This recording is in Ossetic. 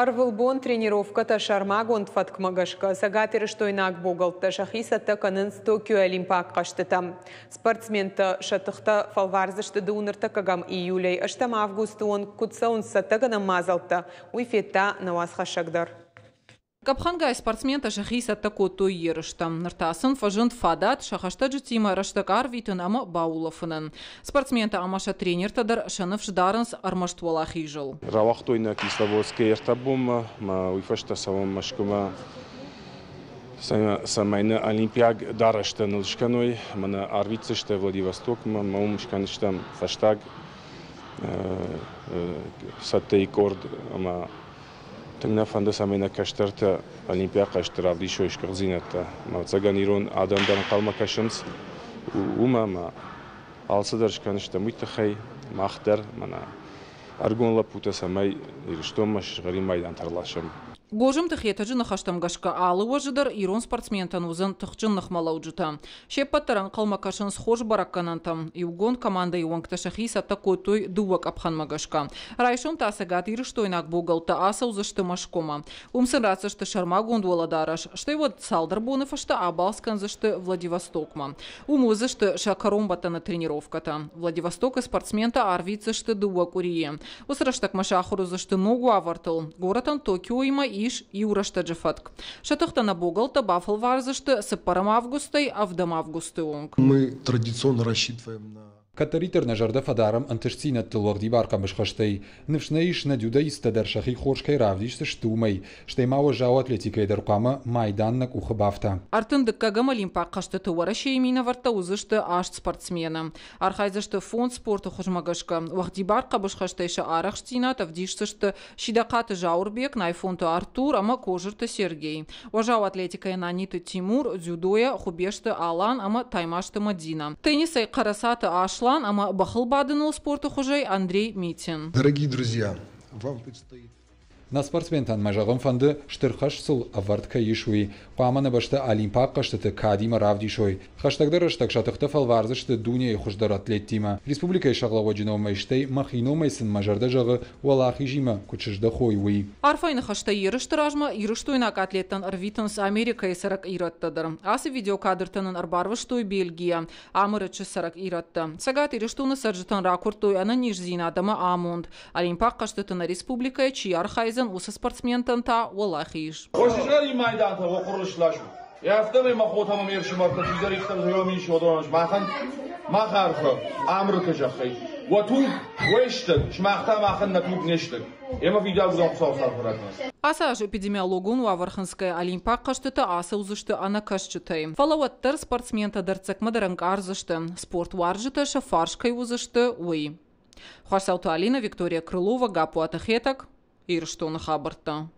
Ӕрвылбон тренировкӕтӕ сӕрмагонд фӕткмӕ гӕсгӕ цӕгатирыстойнаг богӕлттӕ сӕхи цӕттӕ кӕнынц Токиойы Олимпаг хъӕзтытӕм. Спортсментӕ сӕ тыхтӕ фӕлвардзысты дыууынӕртыккӕгӕм июлӕй ӕстӕм августы онг. Куыд цӕуынц цӕттӕгӕнӕн мадзӕлттӕ, уый федта нӕ уацхӕссӕг дӕр. Къӕпхӕнгай спортсментӕ сӕхи цӕттӕ кодтой ерыстӕм. Ныр та сын фӕзынд фадат сӕ хӕстӕджытимӕ рӕстӕг арвитын ӕмӕ баулӕфынӕн. Спортсментӕ ӕмӕ сӕ тренертӕ дӕр сӕ ныфс дарынц ӕрмӕст уӕлахизыл. Рауагътой нӕ Кисловодскӕй ӕртӕ бонмӕ, ӕмӕ уый фӕстӕ цӕуӕм Мӕскуымӕ, цӕмӕй нӕ олимпиаг дарӕстӕ ныл скӕной ӕмӕ нӕ арвитдзысты Владивостокмӕ, ӕмӕ уым скӕндзыстӕм фӕстаг цӕттӕйы къорд ӕмӕ Тынг нӕ фӕнды, цӕмӕй нӕ кӕстӕртӕ Олимпиаг хъӕзтты равдисой сгуыхтдзинӕдтӕ. Ӕвӕццӕгӕн, ирон адӕм дӕр ӕнхъӕлмӕ кӕсынц уымӕ, ӕмӕ алцыдӕр скӕндзыстӕм уый тыххӕй, мах дӕр, мӕнӕ ӕрыгон лӕппутӕ, цӕмӕй Ирыстонмӕ сызгъӕрин майдантӕ ӕрласӕм. Гозымты Хетӕджы ныхӕстӕм гӕсгӕ, алы уӕзы дӕр ирон спортсментӕн уыдзӕн тыхджын ныхмӕлӕуджытӕ. Се ппӕт дӕр ӕнхъӕлмӕ кӕсынц хорз бӕрӕггӕнӕнтӕм. Иугонд командӕйы уӕнгтӕ сӕхи цӕттӕ кодтой дыууӕ къӕпхӕнмӕ гӕсгӕ. Райсом та цӕгатирыстойнаг богӕлттӕ ацӕудзысты Мӕскуымӕ. Уым сын ратдзысты сӕрмагонд уӕлӕдарӕс, стӕй уӕд цалдӕр боны фӕстӕ абалц кӕндзысты Владивостокмӕ. Уым уыдзысты сӕ кӕронбӕттӕны тренировкӕтӕ. Владивостокы спортсментӕ арвитдзысты дыууӕ къуырийы. Уыцы рӕстӕгмӕ сахуыр уыдзысты ног уавӕртыл. Горӕтӕн Токиоимӕ ис иу рӕстӕджы фӕтк. Сӕ тыхтӕ нӕ богӕлттӕ бафӕлвардзысты цыппӕрӕм августӕй ӕвдӕм августы онг. Мы традиционно рассчитываем на Кӕддӕриддӕр нӕ зӕрдӕ фӕдарӕм ӕнтыстдзинӕдтыл уӕгъдибар хъӕбысхӕстӕй. Ныфс нӕ ис, нӕ дзюдоисттӕ дӕр сӕхи хорз кӕй равдисдзысты, уымӕй. Стӕй ма уӕззау атлетикӕйы дӕр хъуамӕ майдан нӕ къухы бафта. Ӕртын дыккӕгӕм Олимпаг хъӕзтыты Уӕрӕсейы минӕвӕрттӕ уыдзысты аст спортсмены. Архайдзысты фондз спорты хуызмӕ гӕсгӕ. Уӕгъдибар хъӕбысхӕстӕй сӕ арӕхстдзинад ӕвдисдзысты Сидахъаты Зауырбег, Найфонты Артур ӕмӕ Козырты Сергей. Уӕззау атлетикӕйӕ Наниты Тимур, дзюдойӕ Хуыбежты Алан ӕмӕ Таймазты Мадинӕ. Теннисӕй Хъӕрӕцаты Аслан ӕмӕ бӕхылбадыныл спорты хуызӕй Андрей Митин. Дорогие друзья, вам предстоит Нӕ спортсментӕн мӕ зӕгъын фӕнды, стыр хӕс сыл ӕвӕрд кӕй ис, уый. Хъуамӕ нӕ бӕстӕ Олимпаг хъӕзтыты кадимӕ равдисой. Хӕстӕгдӕр рӕстӕг сӕ тыхтӕ фӕлвардзысты дунейы хуыздӕр атлеттимӕ. Республикӕйы сӕргълӕууӕджы номӕй, стӕй мӕхи номӕй сын мӕ зӕрдӕ зӕгъы, уӕлахизимӕ куыд сыздӕхой, уый. Арфӕйы ныхӕстӕ ерысты размӕ ирыстойнаг атлеттӕн ӕрвитынц Америкӕйы цӕрӕг ирӕттӕ дӕр. Ацы видеокадртӕ нын ӕрбарвыстой Бельгийӕ. Амырычы цӕрӕг ирӕттӕ. Цӕгат Ирыстоны цӕрджытӕн ракуырдтой ӕнӕниздзинад ӕмӕ амонд. Олимпаг хъӕзтыты нӕ республикӕйы чи архайдзӕн, уыцы спортсментӕн та уӕлахиз. Хосизӕри майдантӕ уӕ сласут. Афтӕмӕй мӕ хотӕ ӕмӕ ме фсымӕртӕ чидӕриддӕр зӕгъӕм ис, уыдонӕн сымахӕн мах арфӕ Амырыкы зӕххӕй. Уӕ туг уе стӕг, сымах та махӕн нӕ туг не стӕг. Ӕмӕ фидар уыдзӕн Хуыцауы цард Ацы аз эпидемиологон уавӕр хынцгӕйӕ Олимпаг хъӕзтытӕ ацӕудзысты ӕнӕкӕсджытӕй. Фӕлӕ уӕддӕр спортсментӕ дӕрддзӕгмӕ дӕр ӕнкъардзысты, спортуарзджытӕ сӕ фарс кӕй уыдзысты, уый. Хуасауты Алина, Виктория Крылова, Гаппуаты Хетӕг, Ирыстоны хабӕрттӕ.